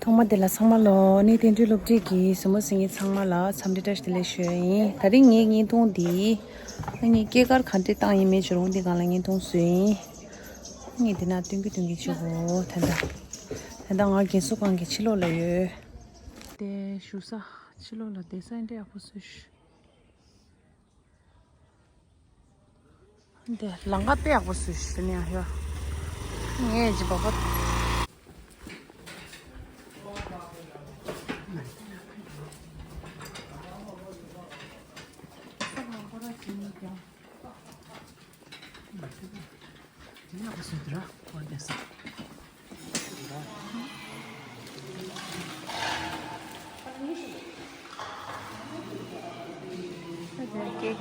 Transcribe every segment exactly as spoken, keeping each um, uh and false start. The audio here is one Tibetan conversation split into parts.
ཚང་མ་བདེ་ལ། ཚང་མ་ལོ་ནི་བསྟན་འགྲོའི་སློབ་གྲྭའི་གི་གཟིགས་མོ་གཟིགས་མཁན་ཚང་མ་ལ་འཚམས་འདྲི་བཀྲ་ཤིས་བདེ་ལེགས་ཞུ་ཡ་ཡིན། ད་རིང་ངའི་བརྙན་ཐུང་འདི་ཨ་ནི་སྐྱེས་སྐར་ག་འདྲ་བཏང་ཡིན་མིན་ཅི་རུང་འདི་སྒང་ལ་བརྙན་ཐུང་བཟོས་ཡིན། ངས་འདི་ན་སྟོན་གི་སྟོན་གི་བྱེད་དགོས། ད་ལྟ་ད་ལྟ་ང་རྒན་གསོ་ཁང་གི་ཕྱི་ལོགས་ལ་ཡོད། དེ་བཞུགས་ས་ཕྱི་ལོགས་ལ་བསྡད་ས་འདྲ་ཡག་པོ་བཟོས་ཤག་འདི་ལམ་ཁ་དཔེ་ཡག་པོ་བཟོས་ཤག་ནས་ཡ། ངས་ཅི་པ་པ། ཀེག་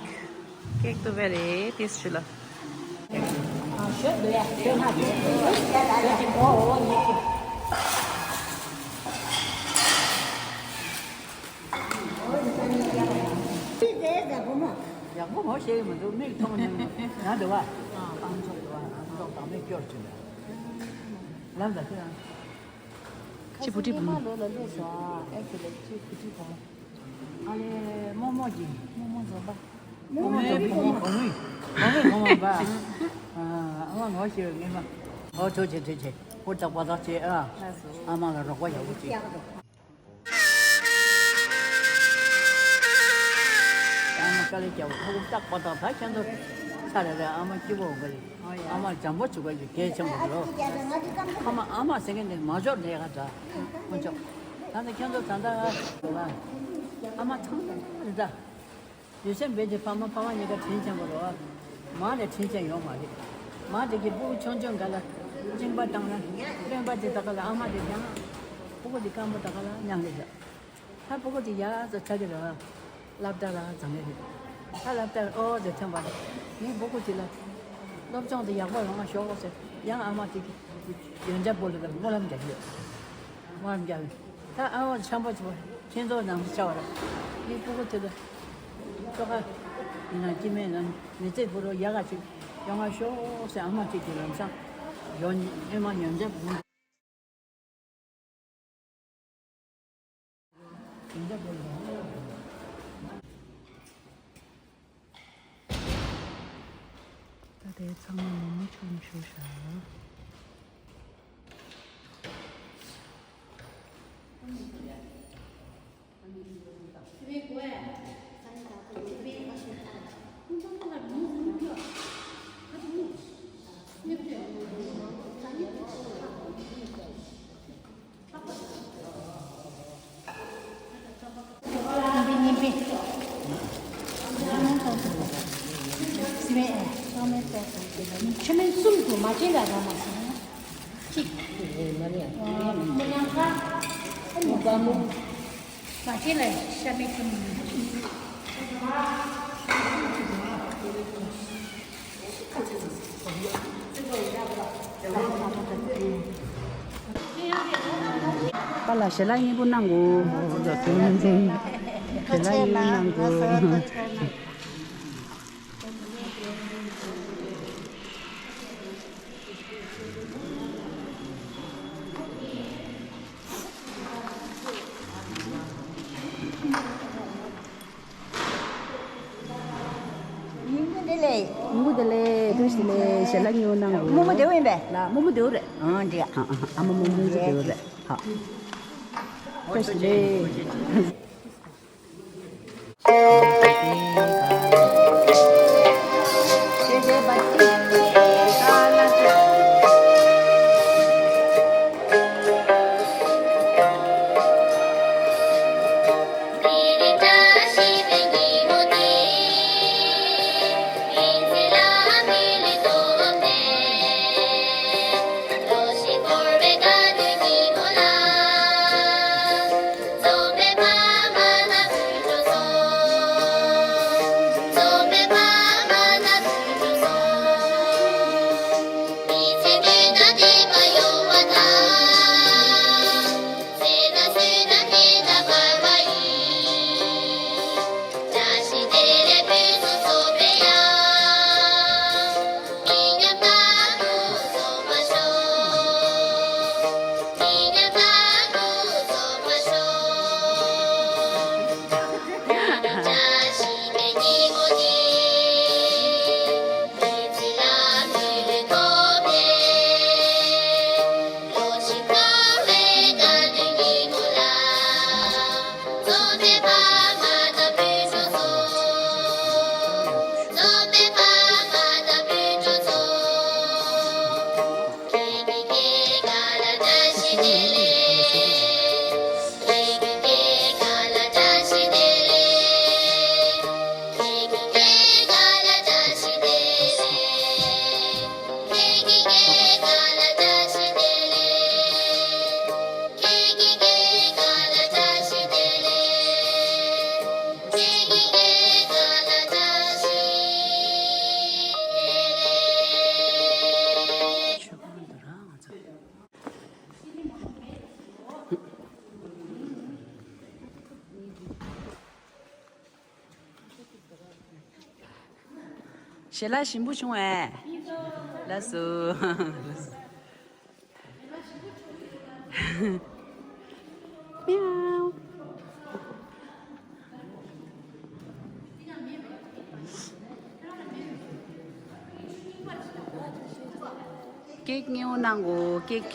ཀེག་ཏུ་བེ་རེ་ཏིས་ཤུ་ལ། ཡག་པོ་ངོ་ཤེས་ཀྱི་མི་འདུག་མིག་མཐོང་ནས་ཡང་འདྲ་བ། ཨང་ཚོགས་འདྲ་བ། ཨང་ཚོགས་དང་མིག་སྐྱོར་བྱེད་པ། ལམ་ལ་ཁྱེད་རང་། ཅི་བུ་ཏི་བུ། མ་ལོ་ལ་ལོས་སོ། ཨ་ཨེ་ཁི་ལ་ཅི་བུ་ཏི་བུ། ཨ་ལེ་རྨོ་མོ་གྱི། རྨོ་མོ་འཛོམས་པ། རྨོ་མོ་འཛོམས་པ། རྨོ་མོ་རྨོ་མོ་པ། ཨ་མ་ངོ་ཤེས་ངེས་མ། ཨོ་ཐུགས་རྗེ་ཆེ་ཐུགས་རྗེ་ཆེ། ཧུར་ཐག་པ་ཐག་བྱེད་ཨ། ཨ་མ་ལ་རོགས་པ་ཡག་པོ་བྱེད། ཨ་མ་དཀའ་ལས་རྒྱབ། ཁོ་ལྟག་པ་དང་ད་ཁྱེད་ཚོ་ཚ་རེ་རེ། ཨ་མ་སྐྱིད་པོ་འོང་གི་རེད། ཨ་མ་འཇམ་པོ་བྱུང་གི་རེད། གལ་ཆེན་པོ་རེད། ཨ་མ་ཨ་མ་ཟེར་མཁན་དེ་མ་འཇོག་ལས་ཀ་འདྲ་མ་འཇོག་ད་ནི་ཁྱེད་ཚོ་ད་ལྟ་ཨ་མ་ཚང་མ་རེད་ད། ཡོད་ཚད་འབད་དེ་ཕ་མ་ཕ་མ་གཉིས་ཀ་དྲིན་ཆེན་པོ་རེད། མ་ལས་དྲིན་ཆེན་ཡོད་མ་རེད། མ་དེ་གི་སྤུ་གུ་ཆུང་ཆུང་འགའ་ལ་སྦྱིན་པ་བཏང་ན་སྟོན་པ་དེ་ད་ག་ལ་ཨ་མ་དེ་ཀྱང་སྤུ་གུ་དེ་སྐམ་པོ་ད་ག་ལ་མྱང་གི་རེད། ད་སྤུ་གུ་དེ་ཡག་ཙམ་ཆགས་ཀྱི་རེད། སློབ་གྲྭ་ལ་བརྫངས་ཀྱི་རེད། ད་སློབ་གྲྭར་ཨོ་ཙམ་ཐོན་པ་རེད། ངའི་སྤུ་གུ་དེ་ལ་སློབ་སྦྱོང་དེ་ཡག་པོ་ཡོང་བ་ཤོག་ཟེར། ཡང་ཨ་མ་དེ་གི་ཡོན་ཆབ་པོ་ལ་སྨོན་ལམ་རྒྱག་གི་ཡོད། སྨོན་ལམ་རྒྱག་གི། ད་ཨ་མ་འཆམ་པོ་ཆེ་བོ་ཁྱེད་ཚོ་ནང་དུ་བཅར་བ་རེད། ངའི་སྤུ་གུ་དེ་ལ་ཤོག་ཁ་ཡིན་ན་སྐྱིད་མེད་ན་མི་ཚེ་བོར་རོ་ཡག་ག་ཅིག་ཡོང་བ་ཤོག་ཟེར། ཨ་མ་གཅིག་གི་ལམ་སང་ཡོན་ཨེ་མ་ཡོན་ཆབ་ཡོན་ཆབ་པོ་ལ། ད་དེ་ཚང་མ་མོག་མོག་ཆུང་ཆུང་ཞིག་ཆུ་སྨན་གསུམ་དུ་མ་བྱིན་ལ་ར་མ་སོང་། གཅིག་མ་ཉང་ཁ་མ་བྱིན་ལ་ཤ་མེད་གསུམ། པཱ་ལགས་ཞལ་ལག་མཉེས་པོ་གནང་གོ། ཞལ་ལག་མཉེས་པོ་གནང་གོ། ཉིན་གུང་བདེ་ལེགས། ཉིན་གུང་བདེ་ལེགས། བཀྲ་ཤིས་བདེ་ལེགས། ཞལ་ལག་ཉོ་གནང་གོ། རྨོ་མོ་བདེ་པོ་ཡིན་པས། ལགས་རྨོ་མོ་བདེ་པོ་རེད། ཨང་འདྲ། ཨ་ཨ་ཨ་མ་རྨོ་མོ་བདེ་པོ་རེད། ཧ། བཀྲ་ཤིས་བདེ་ལེགས། ཞལ་ལག་ཞིམ་པོ་བྱུང་བས། ལགས་སོ། མིའུ། ཀེག་སྙན་པོ་གནང་གོ། ཀེག་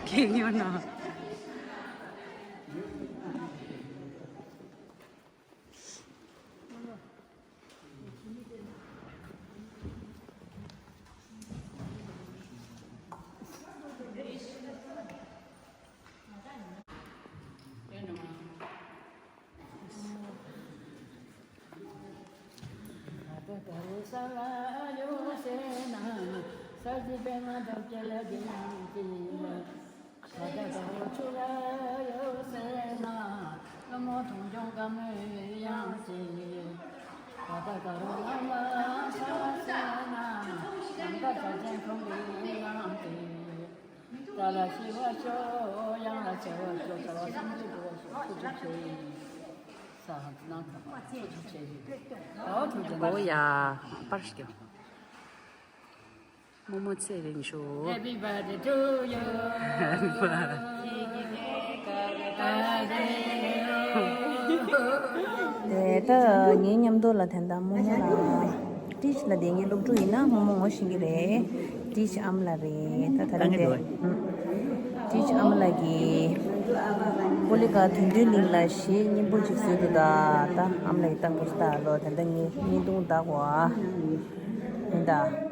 ཀེག་སྙན་པོ་གནང་། ཨོ་ཡ། པར་ཞིག་རྨོ་མོ་ཚེ་རིང་ཤོག Happy birthday to you. དེ་ད་ངའི་མཉམ་དུ་ལ་དེ་འདྲ་རྨོ་མོ་ལ་ཏིས་ལ་དེ་ངའི་སློབ་ཕྲུག་ཡིན་ན་རྨོ་མོ་ངོ་ཤེས་ཀྱི་རེད། ཏིས་ཨ་མ་ལགས་རེད། ད་ད་རིང་དེ་ཏིས་ཨ་མ་ལགས་ཀྱིས་ཀོ་ལི་ག་དོན་ལྡན་གླིང་ལ་གཞས་སྙན་པོ་ཅིག་བཟོས་འདུག་ད་ད་ཨ་མ་ལགས་ཀྱིས་ལྟ་དགོས་ད་ལོ་དེ་འདྲ་ངའི་བརྙན་ཐུང་ལྟ་དགོས་ཨ། ཡིན་ད།